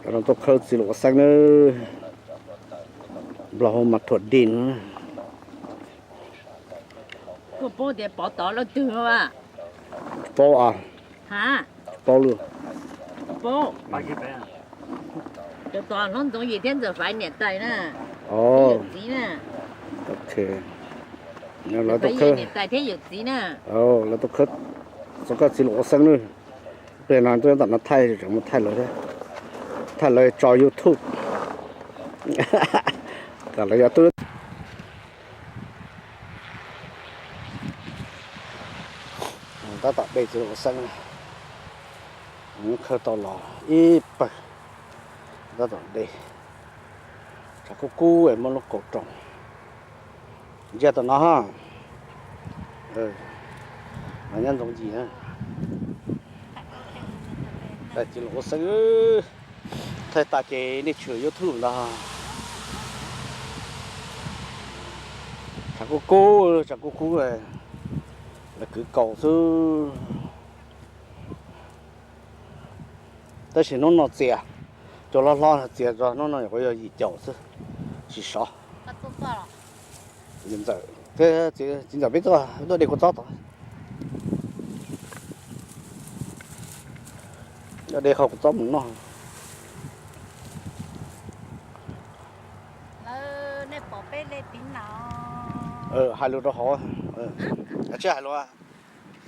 Cov no tuaj khawb txiv laum ua xeeb na, Nplog hu mas thuam dij no. Koj paub tias Pov tod leej twg no a? Paub a. Ha? Paub lawm. Paub. Cov tod Hlob Ntxoov Yim thiab Ntxawm Faiv niam tais na. Yawm txiv na. Lawv tuaj khawb niam tais thiab yawm txiv na. Lawv tuaj khawb txiv laum ua xeeb na. Peb no tuaj tom no thaij, tseem mus thaij lawv thiab. Thaij lawv tso YouTube. Kom lawv yog tub. Tab tom de txiv laum ua xeeb, khawb tau los ib pawg. Tab tom de, tshav kub kub muaj lub kaus roos. Ntsia tom no ha. Nyob Ntxoov Yim na. Txiv laum ua xeeb, thaij tas ces nej tshwm YouTube ntag. Tshav kub kub, tshav kub kub, lawv kwv kaus xwb. Tab sis hnub no txias, cua hlob hlob txias tso, hnub no nyuam qhuav yog yim caum xwb, tsis sov. Ntxawm thiab txiv ntxawm peb tuaj, tuaj de kua txob tod. Tuaj de qhov kua txob mus noj. Nej pom peb de piv nam. Hais lus rau hauv, tsis hais lus,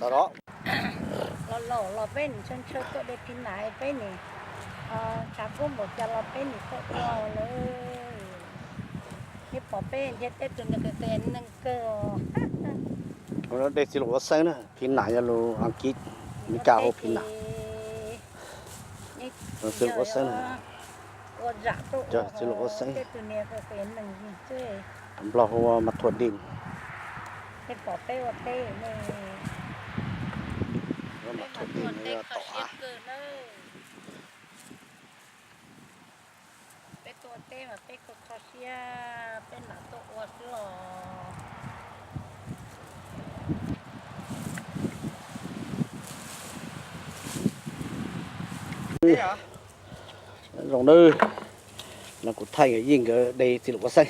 tau los. Los los los peb nim ntshaw ntshaw tuaj de piv nam peb nim, tshav kub npaum cas los peb nim tuaj ua lawm. Nej pom peb ntiaj teb tus niag qias qias neeg kawg. De txiv laum ua xeeb na, piv nam yog lus Askiv, Meskas hu piv nam. Txiv laum ua xeeb na. Txiv laum ua xeeb. Nplog hu mas thuam dij. Mas thuam dij no yog tom av. Peb tuaj teb mas peb kho kho siab, peb mam tuaj ua xwb os. Zoo nawb, no kuv thaij nkawd yij nkawd de txiv laum ua xeeb,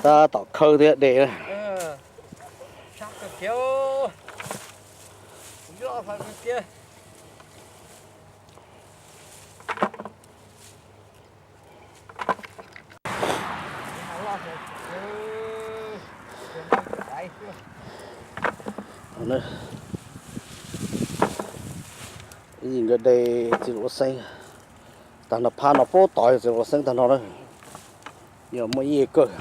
tab tom khawb thiab de. Yij nkawd de txiv laum ua xeeb, tag nrho phab no puag tod yog txiv laum ua xeeb tag nrho na. Yog muaj ib kawg.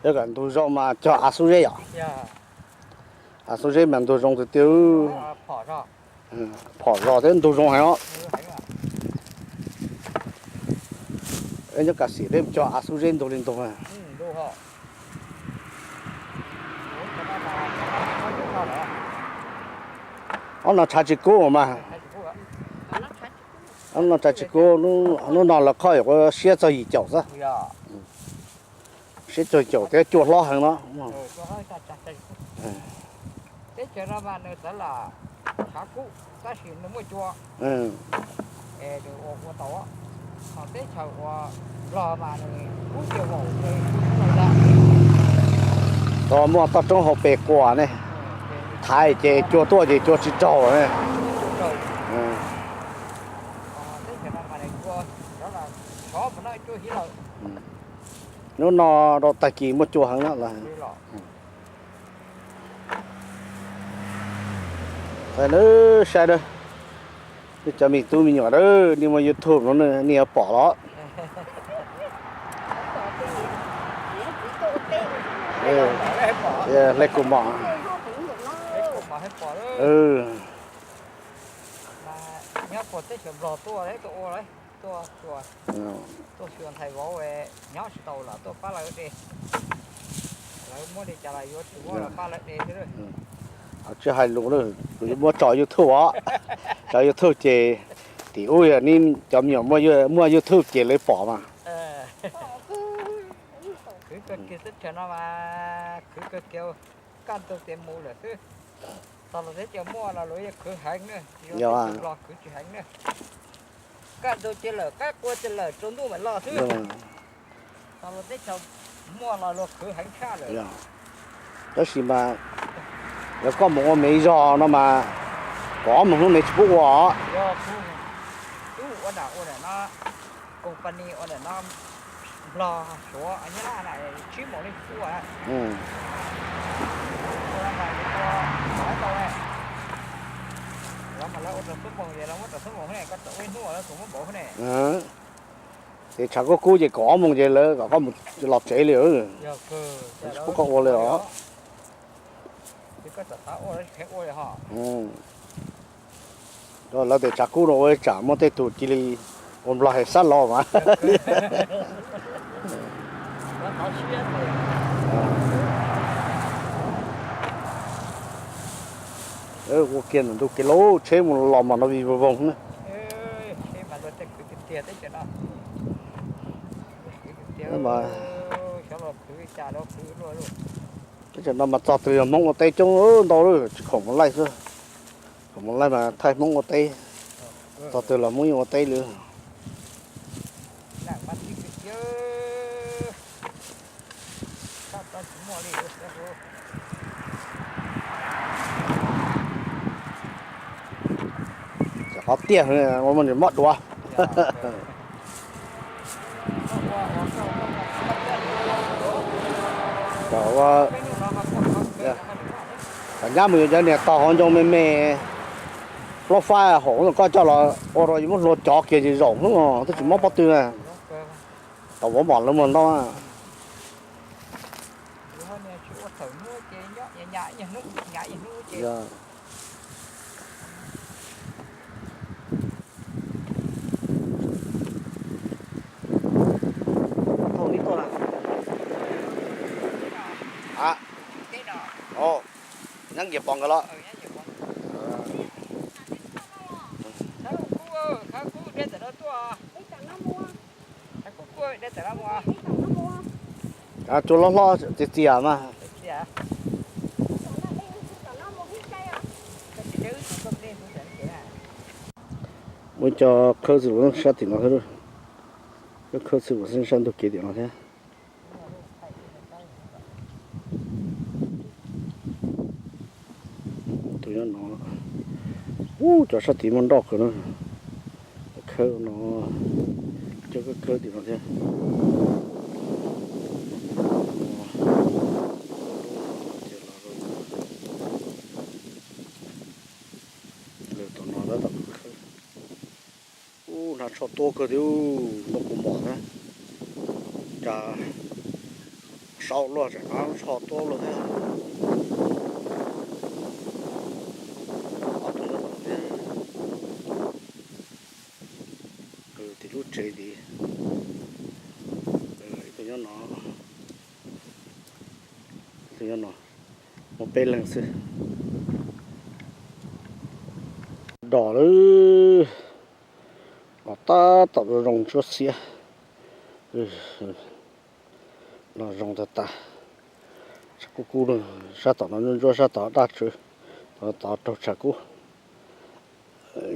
Yog kom ntug zoo mas cog av xub zeb yom. Av xub zeb mas ntug zoo tiag tiag. Phom zog thiab ntug zoo heev os. Nyob Kav Xim peb mus cog av xub zeb ntug li ntug. Ob no tshav tsis kub mas. Ob no tshav tsis kub, hnub no lawv qhov yuav siab txog yim caum xwb. Siab txog caum thiab cua hlob heev no. Teb chaws no mas nws txawv lam tshav kub tab sis nws muaj cua. Tau muaj toj roob hauv pes quas ne, thaiv ces cua tuaj ces cua tsis raug ne. Hnub no rau tag kis muaj cua heev na. Saib na, nej cov me tub me nyuam na, nej muaj YouTube no nej yuav pom los. Hle kuv mom. Tsis hais lus, kuv yuav muab tso YouTube os. Tso YouTube ces tim ub yog nej cov me nyuam muaj YouTube ces lawv pom mas. Kawg kiag teb chaws no mas khwv kawg kiag, kaj ntug tias mus lawm xwb. Txog los teb chaws muaj los luag yeej khwv heev na, yog teb chaws Nplog khwv tsis heev na. Kaj ntug ces lawm, qab qua ces lawm, tsaus ntuj mam los xwb. Txog los teb chaws muaj los luag khwv heev tshaj lawm. Tab sis mas yog koj mus ua me ib zog no mas, kaum ob moos hnub me tsis pub ua os. Yog tub ua nram ua nram no, company ua nram no, Nplog, Suav, Nyab Laj na, tsib moos li tsis pub ua. Ua no mas ua tau ne. Los mas lawv ua rau xuab moos, yog lawv muab rau xuab moos ne, koj tau ua ib hnub lawv kuj muab npaum ne. Ces tshav kub kub ces kaum ob moos ces lawv kom koj mus los tsev li. Tsis pub koj ua li os. Lawv tias tshav kub no ua tsam muaj tej tug cia li ua Nplog es sab los mas. Ua kiag ntawm ntug kev lauj, tsheb mus los mas no vij voog voog na. Teb chaws no mas txog twg yog Hmoob ua teb coob ntau, tsis khoom mus laij xwb. Khoom mus laij mas thaij Hmoob ua teb, txog twg los Hmoob yeej ua teb li. Cov qhov tiaj ua mob duav. Cov nyab mus yuav cov niag tog hauv ncoo me me, plaub faib hauv koj coj los ua rau yus muab hlua cov kiag ces zaum hnub twb tsis mob pob tw na. Tau vov mom lawv muag ntau. Nyob nkiag pom nkawd los. Cua loj hlob txias txias mas. Muab cov khawb txwv sab tim no thiab, cov khawb txwv sab ntug kev tim no thiab. Tus nyob no, ub, cov sab tid muaj nroj kawg na. Khawb no, cov khawb tim no thiab. Lub no ces los rau tom no tab tom khawb. Ub, hnav tsho tuab kawg thiab, muaj kua mom thiab. Cas saum luaj tseem hnav tsho tuab luaj thiab. Ob tug nyob tom thiab. Tim lub tsev tid. Ib tug nyob no, ib tug nyob no, muaj peb leeg xwb. Dos lawm, los tab tom zoo ntsuab xiab. Los zoo tag tas. Tshav kub kub, sab tom no ntsuab ntsuab, sab tom daj tswv, tod raug tshav kub.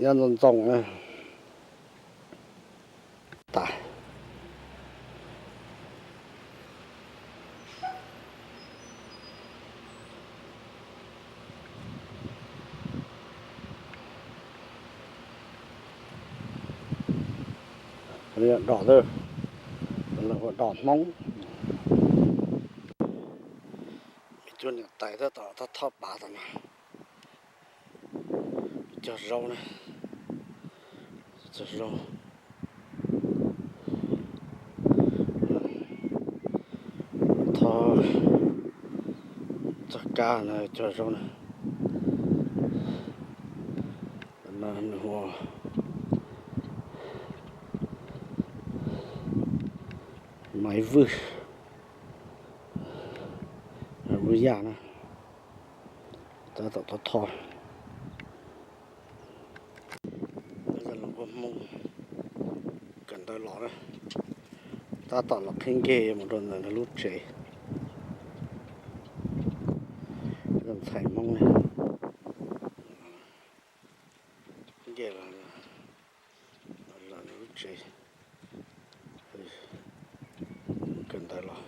Nyob ntxoo ntxoo tas. Dos, hu dos Hmoob. Me tub niam tais tab tom thoj thoj pav tom no. Cog zaub na, cog zaub. Thoj txoj kab no cog zaub na. No nws hu ua maiv vwj, vwj yaj na. Tab tom thov thov. Los nkauj Hmoob kawm ntawv los na, tab tom los qhib nkeg mus rau ntawm nws lub tsev. Txhais Hmoob ne, nce los lub tsev kawm ntawv los.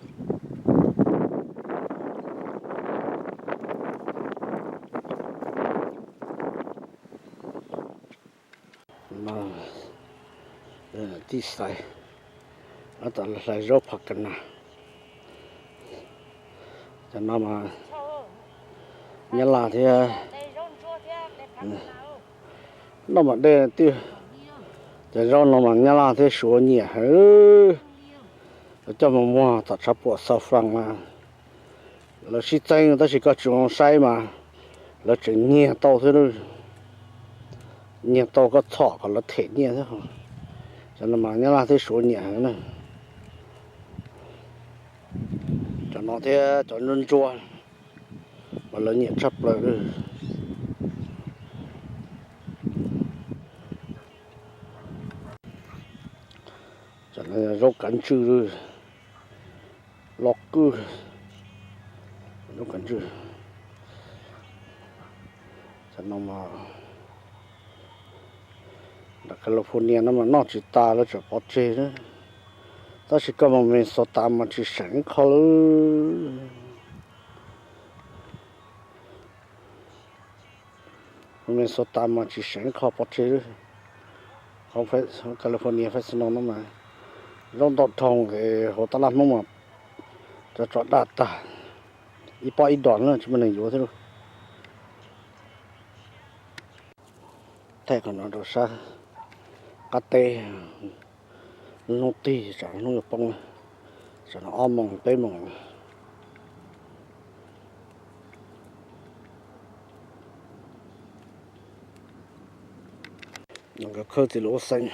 Tij Xais, tab tom hlais zaub phas kas nas. Cov no mas Nyab Laj thiab, noj mas dej tiag. Cov zaub no mas Nyab Laj thiab Suav nyiam heev. Lawv coj mus muag tom tshav puam Xaus Flas mas lawv sib txeeb, tab sis koj tsis zoo saib mas lawv tseem nyiag tau thiab. Nyiag tau koj txhom kom lawv them nyiaj thiab. Cov no mas Nyab Laj thiab Suav nyiam heev na. Cov no thiab cov ntsuab ntsuab mas lawv nyiam tshaj plaws. Cov no zaub kav ntswj, los kwj, zaub kav ntswj. Cov no mas nram California no mas noj tsis tas, lawv tseem pov tseg. Tab sis koj mus Minnesota mas tsis seem ib qho lawm. Minnesota mas tsis seem ib qho, pov tseg. California Fresno no mas zaub ntau dhau, hauv tab laj Hmoob mas cov tso daj tag, ib pob ib dos na tsis muaj neeg yuav thiab lauj. Thaij qhov no rau sab qab teb, hnub tig tsam hnub yuav poob, tsam no ob moos peb moos. Nkawd khawb txiv lus ua xeem.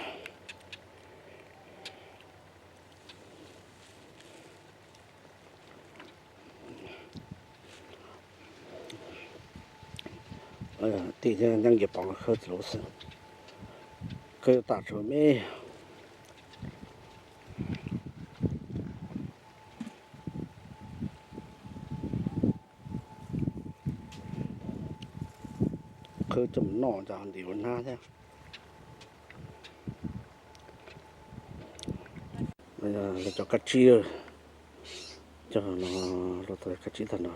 Tij thiab Nceeb Nkias Pov khawb txiv lus ua xeem, khawb yuav tas tsaus me. Khawb coj mus noj, cov ntim ua hnab thiab. Cov kab tsib, cov no, kab tsib tag no.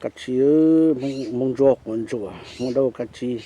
Kab tsib, Hmoob ntsuab quav ntsuas, Hmoob dawb kab tsib.